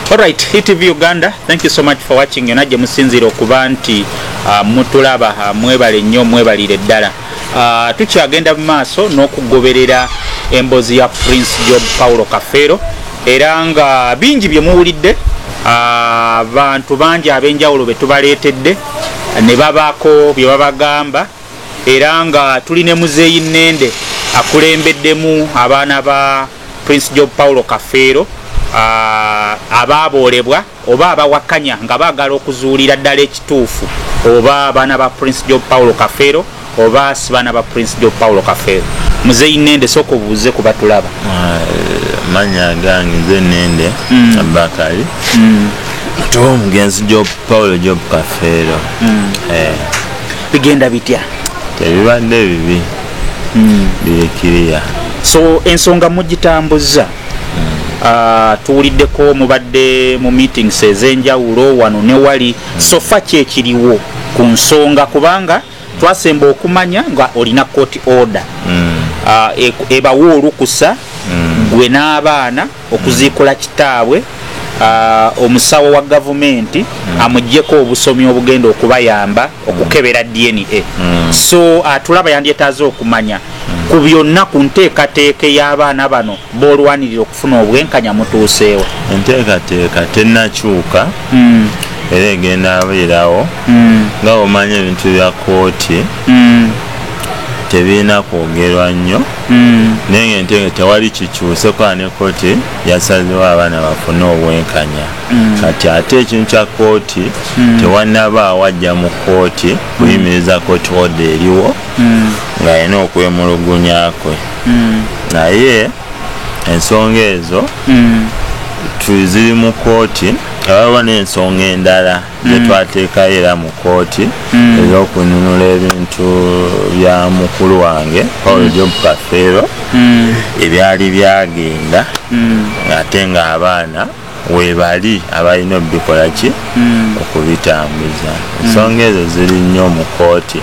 Alright, ETV Uganda, thank you so much for watching. Yonna gye musinziira okuba nti mutulaba, mwebale nnyo, mwebalire ddala. Tukyagenda mu maaso n'okugoberera emboozi ya Prince Job Paulo Kafeero, era nga bingi bye muwulidde, abantu bangi ab'enjawulo be tubaleetedde ne babaako bye babagamba, era nga tuli ne Muzeeyi Nnende akulembeddemu abaana ba Prince Job Paulo Kafeero, abaaboolebwa oba abawakanya nga baagala okuzuulira ddala ekituufu oba abaana ba Prince Job Paulo Kafeero oba si baana ba Prince Job Paulo Kafeero. Muzeeyi Nnende, sooka obuuze ku batulaba. Manya gange nze Nende Abakali, muto omugenzi Job Paulo Job Kafeero. Bigenda bitya? Tebibadde bibi, biri kiriya. So ensonga mugitambuza, tuwuliddeko mubadde mu meetings ez'enjawulo wano ne wali. So far ki ekiriwo ku nsonga? Kubanga twasemba okumanya nga olina court order ebawa olukusa gwe n'abaana okuziikula kitaabwe, omusawo wa gavumenti amugyeko obusomi obugenda okubayamba okukebera DNA. So atulaba yandyetaaze okumanya ku byonna ku nteekateeka ey'abaana bano b'olwanirira okufuna obwenkanya, mutuuseewa? Enteekateeka tennakyuka, era egenda abeerawo. Nga omanyi, ebintu bya kooti tebirina kwogerwa nnyo, naye nga enteeka tewali kikyuse, kuba ne kooti yasazewo abaana bafune obwenkanya. Kati ate ekintu kya kooti, tewannabaawo ajja mu kooti kuyimiriza kooti order eriwo ng'alina okwemulugunya kwe, naye ensonga ezo ziri mu kooti. Waliwo n'ensonga endala zetwateekayo era mu kooti ez'okununula ebintu bya mukulu wange Paul Job Kafeero ebyali byagenda, ate ng'abaana webali abalina obikola ki okubitambuza. Ensonga ezo ziri nnyo mu kooti,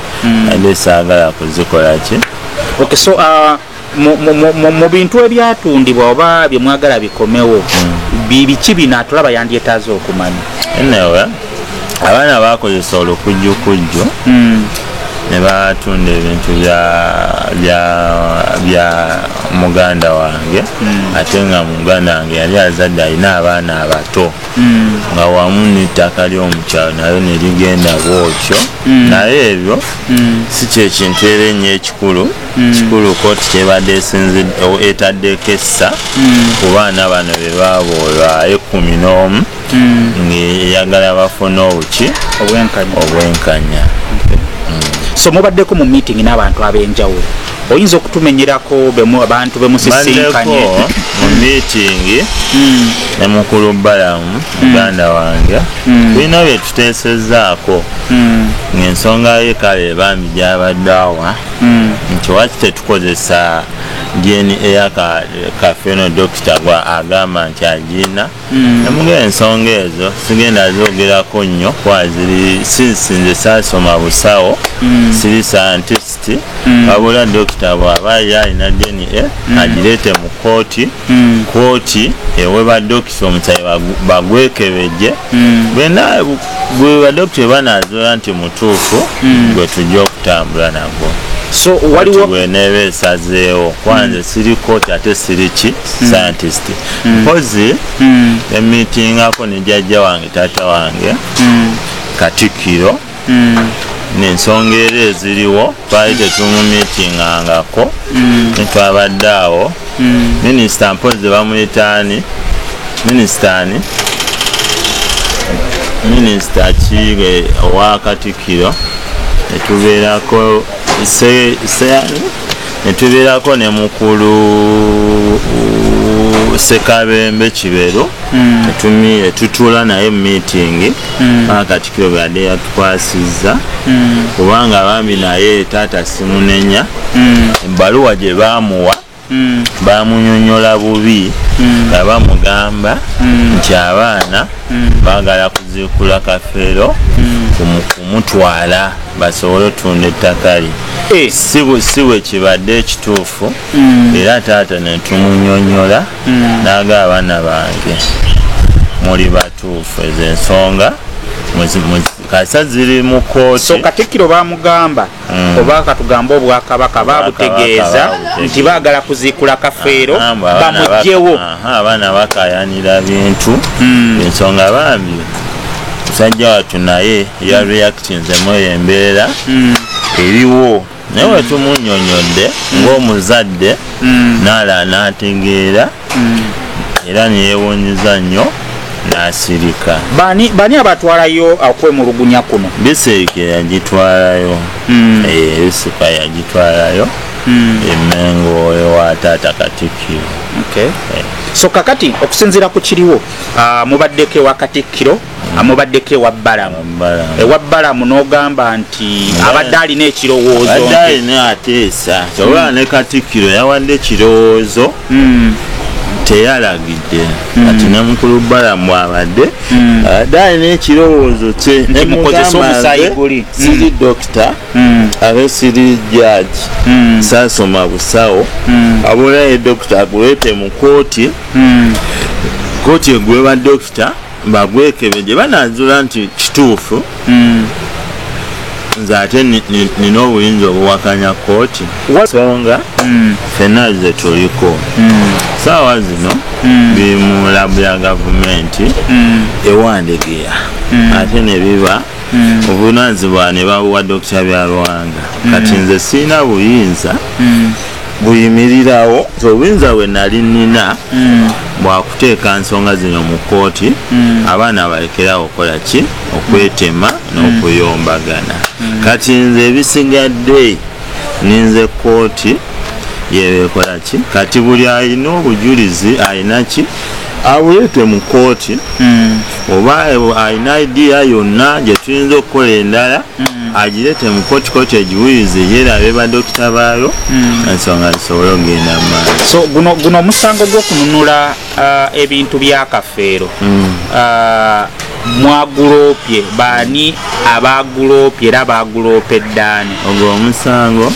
ate saagala kuzikola ki. Okay, so mu bintu ebyatundibwa oba bye mwagala bikomewo, biki bino atulaba yandyetaaze okumanya? Anyway, abaana bakozesa olukujjukujju ne batunda ebintu bya muganda wange, ate nga muganda wange yali azadde, alina abaana abato, nga wamu n'ettaka ly'omukyalo nayo ne ligenda bwotyo. Naye ebyo si kyekintu era ennyo ekikulu. Kikulu kooti kyebadde etaddeko essa ku baana bano be baboolwa 11, ng'eyagala bafune obuki? Obwenkanya. Obwenkanya. So mubaddeko mu meeting n'abantu ab'enjawulo, oyinza okutumenyerako abantu bemusisinkanye? Baddeko mu meeting ne mukulu Balamu, muganda wange. Tulina bye tuteesezaako, ng'ensonga ye kale bambi gyabadde awa nti waki tetukozesa DNA ya Kafeero, dokita gwa agamba nti agina. Emuga ensonga ezo sigenda zogerako nnyo kuba ziri since nze saasoma busawo, siri scientist, wabula dokita bw'aba ye alina DNA agireete mu kooti, kooti ewe badokita omusayi bagwekebejje. Bwena bwe badokita bwe banaazuula nti mutuufu, gwe tujja okutambula nagwo. So waliwo Bweneeba esazeewo, kuba nze siri kooti ate siri ki scientist. Mpozi emitingako ne jjajja wange, taata wange Katikkiro, n'ensonga era eziriwo twali tetumumitingangako, netwabadde awo. Minisita mpozi bamuyitaani, minisita ani, minisita ki owa Katikkiro, netubeerako netubeerako ne mukulu Sekabembe Kiberu, netutuula naye mu meeting paka Katikkiro bwadde yatukwasizza, kubanga bambi naye taata simunenya, ebbaluwa gye baamuwa bamunyonyola bubi, nga bamugamba nti abaana baagala kuziikula Kafeero kumutwala basobole otunda ettaka lye. Si bwe kibadde ekituufu. Era taata netumunyonyola n'aga, "Abaana bange, Muli batuufu, ezo ensonga kasa ziri mu kkooti. So Katikkiro bamugamba oba katugambe Obwakabaka babutegeeza nti baagala kuziikula Kafeero bamugyewo. Abaana bakayanira bintu, ensonga bambi musajja wattu naye ya reactinzemu eyo embeera eriwo, naye wetumunyonyodde ng'omuzadde naala n'ategeera era neyewunyiza nnyo n'asirika. Bani abatwalayo okwemulugunya kuno? Bisirika yagitwalayo, Bisirika yagitwalayo Emmengo ewa taata Katikkiro. So kakati okusinziira ku kiriwo, mubaddeko ewa Katikkiro, mubaddeko ewa Balamu. Ewa Balamu n'ogamba nti abadde alina ekirowoozo, abadde alina ateesa kyobula ne Katikkiro yawadde ekirowoozo teyalagidde. Kati ne mukulu Balamu bw'abadde abadde alina ekirowoozo kye, nti mukozese omusaayi guli. Siri dokita ate siri jaji, saasoma busawo, abula ye dokita aguleete mu kooti, kooti egwe ba dokita bagwekebejje, banazuula nti kituufu. Nze ate nina obuyinza obuwakanya kooti. Nsonga ffenna ze tuliko saawa zino biri mu labu ya gavumenti ewandegeya, ate ne biba obuvunaanyizibwa ne babuwa Dokita Byaruhanga. Kati nze sirina buyinza buyimirirawo, obuyinza bwe nali nnina bwakuteeka nsonga zino mu kkooti, abaana balekerawo okukola ki, okwetema n'okuyombagana. Kati nze ebisigadde ninze kkooti yebekola ki. Kati buli alina obujulizi alina ki abuleete mu kkooti, oba alina idea yonna gye tuyinza okukola endala agireete mu kkooti, kkooti egiwulirize yeerabe badokita baayo, ensonga zisobole okugenda mu maaso. So guno omusango gw'okununula ebintu bya Kafeero, mwaguloopye baani abaguloopye era baguloopedde ani? Ogwo omusango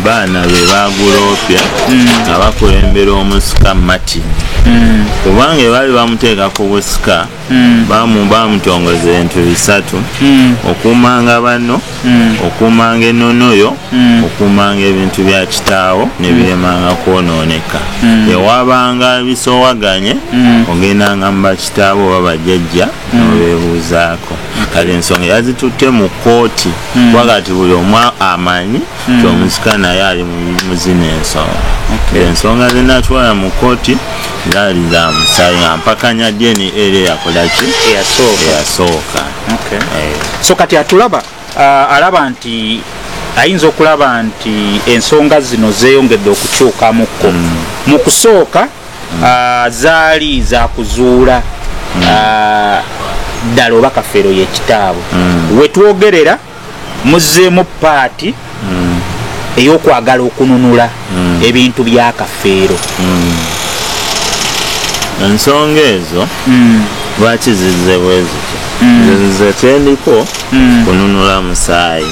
baana be baguloopye nga bakulembera omusika Martin, kubanga baali bamuteeka ku busika, bamutongoza ebintu bisatu: okuumanga banno, okuumanga ennono yo, okuumanga ebintu bya kitaawo ne biremanga kwonooneka. Ewabanga bisowaganye ogendanga mu bakitaawo oba bajjajja n'obeebuuzaako. Kale ensonga yazitutte mu kkooti, kuba kati buli omu amanyi nti omusika naye ali mu zino ensonga. Ensonga ze natwala mu kkooti zaali za musaayi nga mpakanya DNA era eyakola ki, eyasooka. So kati atulaba alaba nti ayinza okulaba nti ensonga zino zeeyongedde okukyukamukko. Mu kusooka zaali za kuzuula ddala oba Kafeero ye kitaabwe. Wetwogerera muzzeemu paati ey'okwagala okununula ebintu bya Kafeero. Ensonga ezo lwaki zizze bwe zityo? Nze kyendiko kununula musaayi,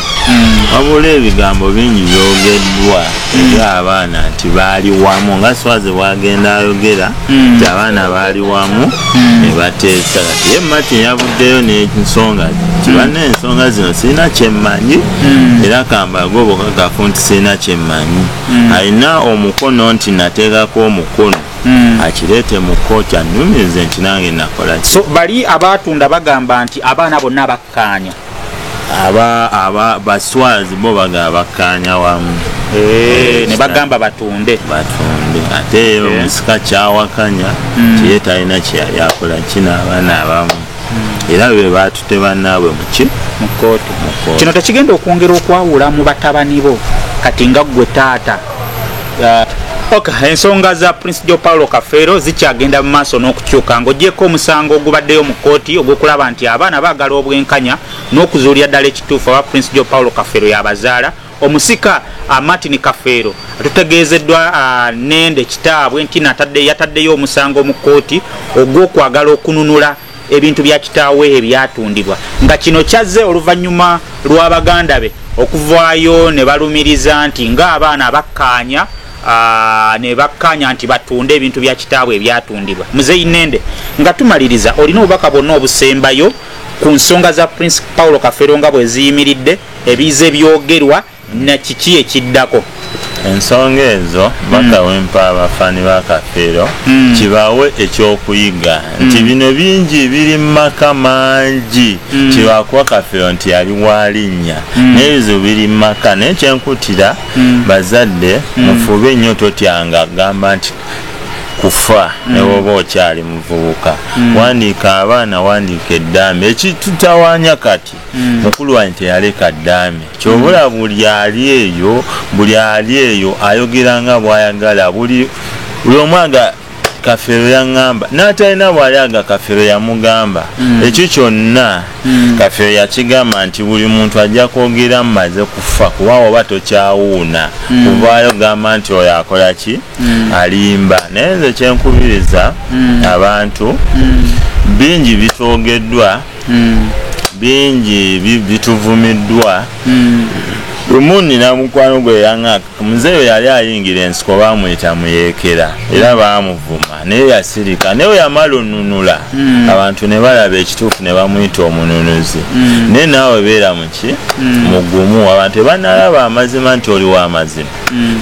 wabula ebigambo bingi byogeddwa eri abaana nti baali wamu, nga Swazi bwagenda ayogera nti abaana baali wamu ne bateesa. Kati ye Martin yavuddeyo n'ensonga nti banna ensonga zino sirina kyemmanyi, era kambaga obukakafu nti sirina kyemmanyi. Alina omukono nti nateekako omukono, akireete mu kkooti annumirize nti nange nakola ki. So bali abaatunda bagamba nti abaana bonna bakkaanya. Aba baswazi bo bagamba bakkaanya wamu, ne bagamba batunde. Ate omusika kyawakanya kiye talina kyeyali akola ki n'abaana abamu, era be baatutte bannaabwe muki mu kkooti. Kino tekigenda okwongera okwawula mu batabani bo kati nga ggwe taata? Ensonga za Prince Joe Paulo Kafeero zikyagenda mu maaso n'okukyuka ng'oggyeko omusango ogubaddeyo mu kkooti ogw'okulaba nti abaana baagala obwenkanya n'okuzuulira ddala ekituufu aba Prince Joe Paulo Kafeero y'abazaala. Omusika Martin Kafeero atutegeezeddwa nende kitaabwe nti yataddeyo omusango mu kkooti ogw'okwagala okununula ebintu bya kitaawe ebyatundibwa, nga kino kyazze oluvannyuma lw'abaganda be okuvaayo ne balumiriza nti ng'abaana bakkaanya Ne bakkanya nti batunde ebintu bya kitaabwe ebyatundibwa. Muzeeyi Nende, nga tumaliriza, olina obubaka bwonna obusembayo ku nsonga za Prince Paulo Kafeero nga bwe ziyimiridde, ebiize byogerwa, na kiki ekiddako? Ensonga ezo bakawempa abafaani ba Kafeero kibawe ekyokuyiga nti bino bingi biri mu maka mangi. Kibakuwa Kafeero nti yali walinnya, n'ebizibu biri mu maka. Naye kyenkutira bazadde, mufube nnyo, totyanga gamba nti kufa ne bwoba okyali muvubuka. Wandiika abaana, wandiika eddaame. Ekitutawaanya kati, mukulu wange teyaleka ddaame. Kyobula buli ali eyo, buli ali eyo ayogera nga bw'ayagala. Buli omu aga Kafeero yaŋŋamba, n'atalina bw'ali aga Kafeero yamugamba. Ekyo kyonna Kafeero yakigamba nti buli muntu ajja kwogera mmaze kufa, kuba oba tokyawuuna kuvaayo gamba nti oyo akola ki, alimba. Naye nze kyenkubiriza abantu, bingi bitwogeddwa, bingi bituvumiddwa. Lumu nina mukwano gwe yaŋŋa, muzeeyo yali ayingira ensiko, bamuyita muyeekera era baamuvuma, naye yasirika. Naye yamala onunula abantu ne balaba ekituufu ne bamuyita omununuzi. Naye naawe beera muki, mugumu. Abantu tebanalaba amazima nti oli w'amazima,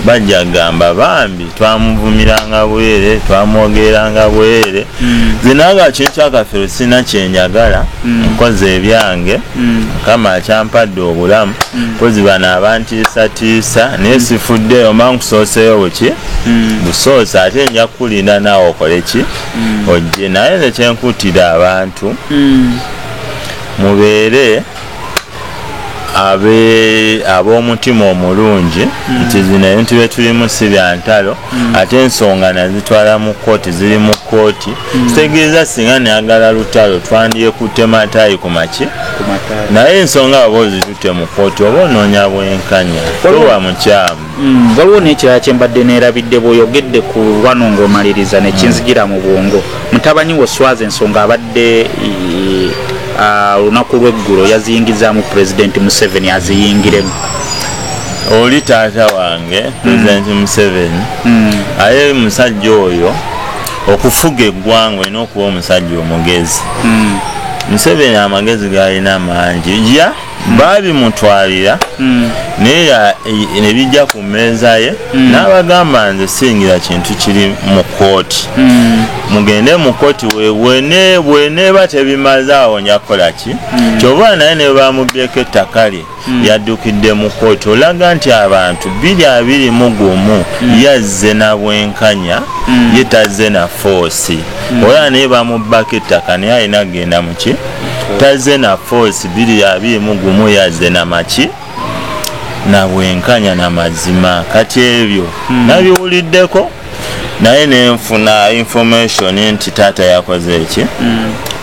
bajja kugamba bambi twamuvumiranga bwere, twamwogeranga bwere. Nze nange kintu kya Kafeero sirina kyenjagala, nkoze ebyange, Mukama akyampadde obulamu. Mpozi bano abantiisatiisa, naye sifuddeeyo, mba nkusooseeyo buki busoosa, ate nja kukulinda naawe okole ki, ojje. Naye nze kyenkutira abantu, mubeere ab'omutima omulungi nti zino ebintu bye tulimu si bya ntalo. Ate ensonga nazitwala mu kkooti, ziri mu kkooti. Kitegeeza singa nayagala lutalo twandyekutte mataayi ku maki, naye ensonga oba ozitutte mu kkooti oba onoonya bwenkanya, toba mukyamu. Waliwo n'ekirala kye mbadde neerabidde bw'oyogedde ku wano ng'omaliriza nekinzigira mu bwongo. Mutabani wo Swaza, ensonga abadde olunaku lw'eggulo yaziyingizaamu Pulezidenti Museveni aziyingiremu. Oli taata wange Pulezidenti Museveni, aye musajja oyo okufuga eggwanga olina okuba omusajja omugezi. Museveni amagezi galina mangi, ya baabimutwalira naye ne bijja ku mmeeza ye n'abagamba, nze siyingira kintu kiri mu kkooti, mugende mu kkooti, bweneeba tebimaze awo nja kukola ki. Kyova naye ne bamubyeko ettaka lye yaddukidde mu kkooti. Olaga nti abantu 2021 yazze na bwenkanya, ye tazze na force. Ola naye bamubbako ettaka, naye alina kugenda muki, tazze na force. 2021 yazze na maki, na bwenkanya na mazima. Kati ebyo nabiwuliddeko, naye nenfuna information nti taata yakoze eki,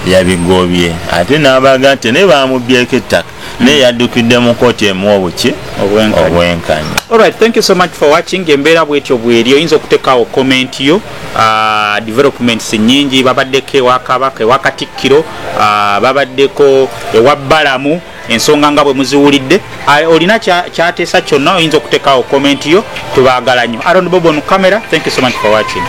yabigobye, ate n'abaga nti naye bamubyeko ettaka, naye yaddukidde mu kkooti emuwa obuki, obwenkanya. Alright, thank you so much for watching. Embeera bwetyo bweri, oyinza okuteekawo comment yo. Developments nyingi, babaddeko ewa Kabaka, ewa Katikkiro, babaddeko ewa Balamu. Ensonga nga bwe muziwulidde, olina kyateesa kyonna, oyinza okuteekawo comment yo. Tubaagala nnyo. Aron Bobo on camera. Thank you so much for watching.